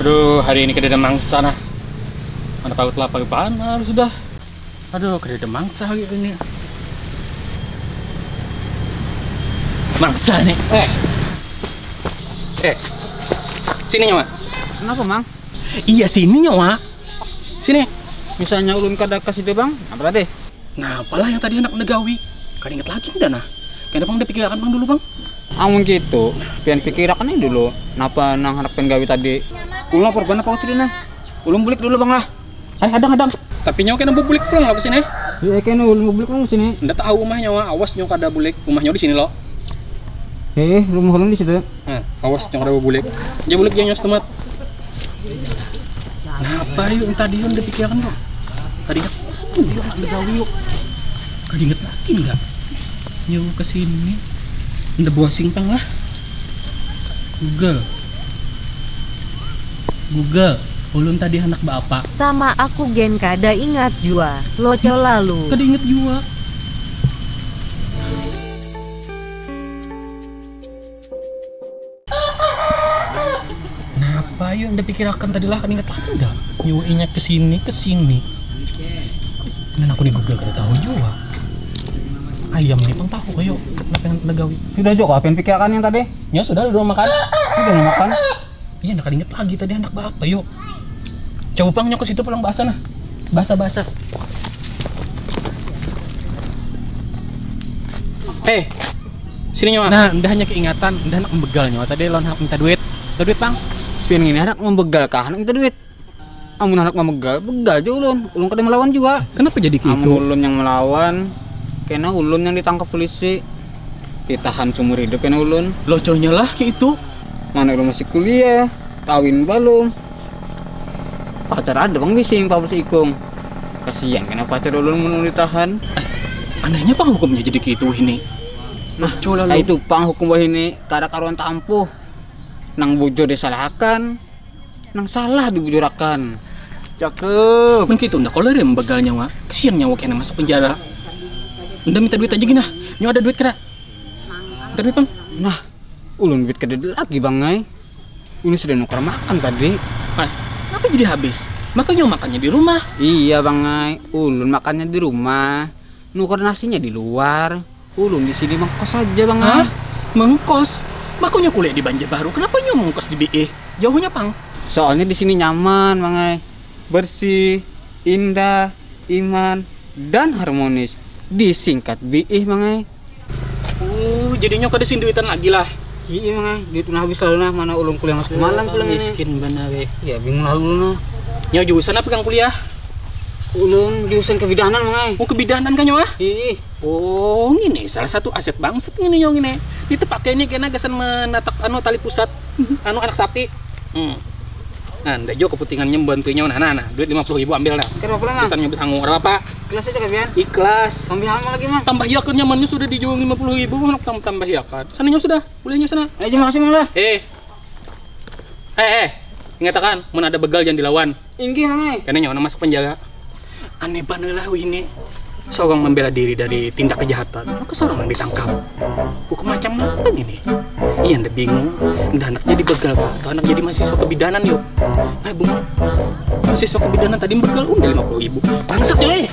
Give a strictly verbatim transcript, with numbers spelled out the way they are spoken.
Aduh, hari ini kada ada mangsa nah. Mana tahu telah pagi panar sudah. Aduh, kada ada mangsa hari ini. Mangsa nih. Eh. Eh. Sini nyawa. Kenapa, Mang? Iya, sini nyawa. Sini. Misalnya ulun kada kasih deh, Bang. Apa tadi? Nah, apalah yang tadi anak negawi? Kada ingat lagi nda nah. Kena pang dipikirakan pang dulu, Bang. Amun gitu, pian pikirakan aja dulu. Napa nang handak pian gawi tadi? Ulun lapar banar paut sudah nah. Ulun bulik dulu, Bang lah. Eh, hadang, hadang. Tapi nyawa kena bubulik pulang lah ke sini. Iya, kena ulun bubulik pulang ke sini. Nda tahu umah nyawa, awas nyawa kada bulik. Umah nyawa di sini lo. Eh, rumah ulun di situ. Nah, awas nyawa kada bubulik. Jangan bulik jangan nyawa setemat. Napa yuk tadi yuk dipikirkan yuk. Kada ingat lagi nda nak begawi yuk. Kada ingat lagi nda. Yuk ke sini. Nda buah simpang lah. Google. Google, ulun tadi handak baapa? Sama aku gen kada ingat jua, loco lalu. Kada ingat jua. Napa ayo anda pikirakan tadi lah, kada ingat lagi dah. Nyuwa inya kesini, kesini. Dan aku di Google kada tahu jua. Ayam ni pang tahu ayo, napa yang anda gawi. Sudah jua kau apian pikirakan yang tadi? Ya sudah, udah makan. Sudah makan. Iya, ndak ingat lagi tadi anak baapa yuk. Coba pang nyok ke situ pulang bahasa nah. Bahasa-bahasa. Eh, sini nyawa. Nah, ndak hanya keingatan, ndak anak membegal nyawa tadi lawan anak minta duit. Minta duit pang. Pian ini anak membegal kah anak minta duit? Amun anak membegal, begal aja ulun. Ulun kada melawan juga. Kenapa jadi gitu? Amun ulun yang melawan, kena ulun yang ditangkap polisi. Ditahan seumur hidup kena ulun. Loconya lah kayak itu. Mana ulun masih kuliah, kawin balum. Pacar ada bang bising papa seikung. Kasihan kena pacar ulun mun ditahan. Anehnya pang hukumnya jadi kayak itu ini. Nah, itu pang hukum wahini kada karuan tampuh. Nang bujur disalahakan, nang salah dibujurakan. Cakep. Mun kitu ndak kolor ya membegal nyawa. Kesian nyawa kena masuk penjara. Nda minta duit aja gina. Nyawa ada duit kada? Minta duit pang. Nah, ulun duit kada ada lagi bang ai. Ulun sudah nukar makan tadi. Ah, kenapa jadi habis? Makanya makannya di rumah. Iya bang ai, ulun makannya di rumah. Nukar nasinya di luar. Ulun di sini mengkos saja bang ai. Hah? Mengkos? Makanya kuliah di Banjarbaru, kenapa nyawa mengkos di B I? Jauhnya pang. Soalnya di sini nyaman bang ai. Bersih, indah, iman, dan harmonis. Disingkat B I bang ai. Oh, jadinya kada sinduitan lagi lah. Iya bang ai, duit ulun habis lalu nah, mana ulun kuliah masuk malam pulang ini. Miskin benar eh. Iya, bingung lalu nah. Nyawa jurusan apa kang kuliah? Ulun jurusan kebidanan bang ai. Oh, kebidanan kan nyawa? Iya. Oh, ini salah satu aset bangsat ini nyong ini. Itu pakai ini kena gasan menatap anu tali pusat anu anak sapi. Hmm. Nah, ndak jauh kepentingannya membantunya. Nah, nah, nah, duit lima puluh ribu ambil nah. Kenapa pulang bang? Kesannya besangu, ada apa? Ikhlas aja kapian. Ikhlas. Tambah apa lagi bang? Tambah yakan nyamannya sudah dijual lima puluh ribu, tambah tambah yakan. Sananya sudah, bolehnya sana. Ayo, terima kasih bang lah. Eh, eh, eh, ingatakan, mun ada begal jangan dilawan. Inggih, Mang ai. Kena nyawa masuk penjara. Aneh banar lah wih ini. Seorang membela diri dari tindak kejahatan, maka seorang yang ditangkap. Hukum macam apa ini? Iya, nda bingung. Nda anak jadi begal kah? Atau anak jadi mahasiswa kebidanan yuk? Nah, bunga. Mahasiswa kebidanan tadi begal unda lima puluh ribu. Bangsat, coy.